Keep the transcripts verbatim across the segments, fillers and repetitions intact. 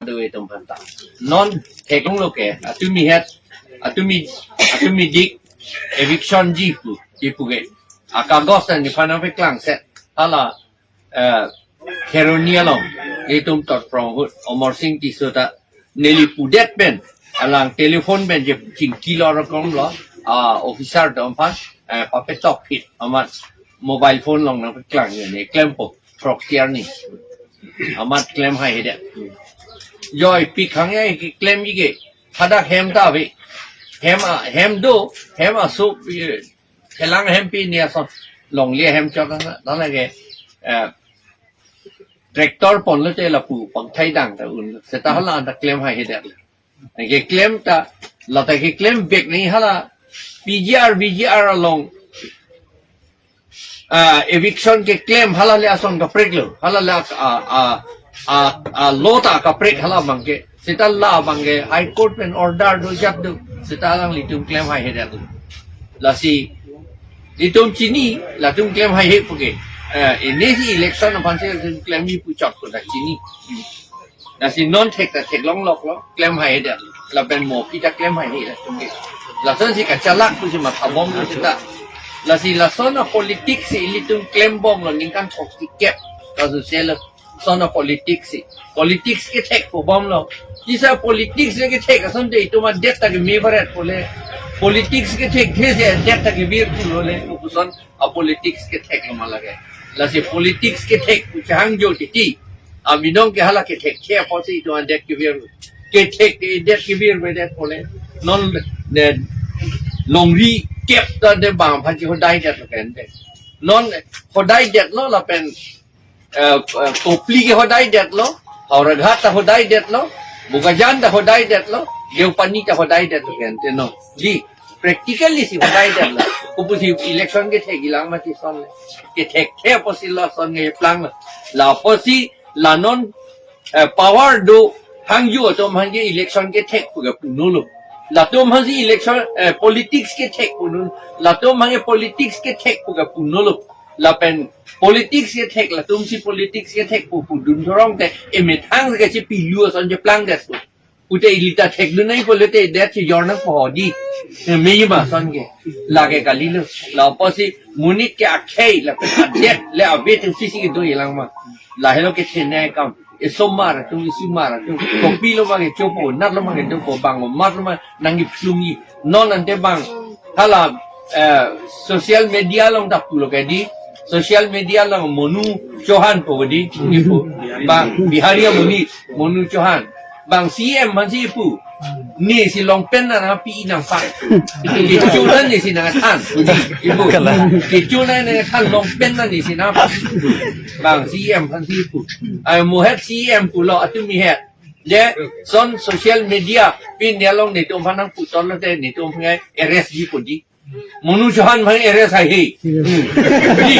do itum aphan ta. Non theklonglo ke, atumi het, atumi, atumi dik, eviction ji pu, ji pu ke. Akagos ta nephan nangpeklang set, hala, eh, Kheroni along, itum Tot Pronghut, Amarsing Tisso ta, neli pudet pen, alang telephone pen je chingkilo rokom lo, ah, officer atum aphan, eh, papetok phit, amat mobile phone along nangpeklang, ne klempo, frog tiar ni. Amat klem haihedet. Joi pi khang ya ki klem ji ke. Hadak hem ta ave. Hem a, hem do, hem aso, eh, thelang hem pi ni ason. Longle hem chot na, na lage. Eh, tractor ponlo te lapu pangthai dang ta un. Seta hala anta klem haihedet. Keklem ta, la ta keklem bek ni hala P G R, V G R along, ah, eviction keklem hala le ason kaprek lo, hala le ak-, a, a, a, a, law ta kaprek hala abang ke, seta la abang ke, High Court pen order do jat do, seta alanglitum klem haihedet lo. Lasi, itum chini, latum klem haihe pu ke, eh, ini si election aphan si latum klem ji pu chot ko ta chini. Lasi non thek ta theklong loklo, klem haihedet. Lapen mo pi ta klem haihe latum ke. Lason si kachalak pusi mathabom lo seta. Lasi lason a politics si ilitum klembomlo ningkan throksi kep. Kasu selo lason a politics si. Politics kethek pubomlo. Kisa politics le kethek ason te itum adet ta keme baret pule. Politics kethek the si adet ta kebir pulo le. Kopuson a politics kethek lo ma lake. Lasi politics kethek pu chahang jo titi. Aminong ke hala kethekthe apotsi itum adet kebir. Kethekthe adet kebir avedet pule. Non ne longri kep ta de bang aphan ke hodaidet lo pen de. Non hodaidet lo lapen, eh, eh, Kopili ke hodaidet lo, Howraghat ta hodaidet lo, Bokajan ta hodaidet lo, Deopani ta hodaidet lo pen de non. Di, practically si hodaidet lo. Kopusi election kethek ilang mati son le. Kethekthe apotsi lason keplang lo. La apotsi la non, eh, power do hangju atum aphan ke election kethek pu ke punon lo. Latum aphan si election, eh, politics kethek punon. Latum aphan ke politics kethek pu ke punon lo. Lapen politics kethek latum si politics kethek pu pudun thorong te emethang ke si pilu ason cheplangdet pu. Pute ili ta thekdun nangji pule te det si jor nangpo di. Mei ma ason ke. Lake kalilo. La apotsi monit ke akhei lapen adet le ave atum si si kedo ilang ma. Lahelo kethenei akam. Esomar atum, esomar atum. Kopilo ma kechopo, natlo ma kedopo, bang omatlo ma nangkephlungji. Non ante bang hala, eh, social media along ta pulo ke di. Social media along Monu Chauhan pu di. Ipu. Bang Bihari amonit, Monu Chauhan. Bang C M aphan si ipu. Ne si long pant nangpi nangpak. Kecho na ne si nangthan. Ipu. Kecho na nangthan long pant na ne si nangpak. Bang C M aphan si ipu. Ai mo het C M pulo atumi het. Je son social media pen ne along netum aphan nangputon lo te netum aphan arrest ji pu di. Monu Chauhan aphan arrest haihe. Hmm. Di,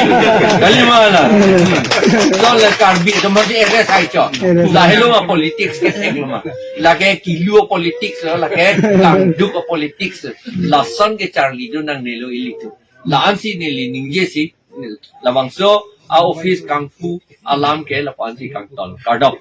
kali ma la. Hmm. Son le Karbi atum aphan arrest hai chot. Arrest. Lahelo ma politics kethek lo ma. Lake kilu politics lo, lake kangduk politics. Lason kecharlidun nangnelo ilitum. La-an si neli ningjesi, labangso a-office kangpu alam ke lapu-an si kangton. Kardom.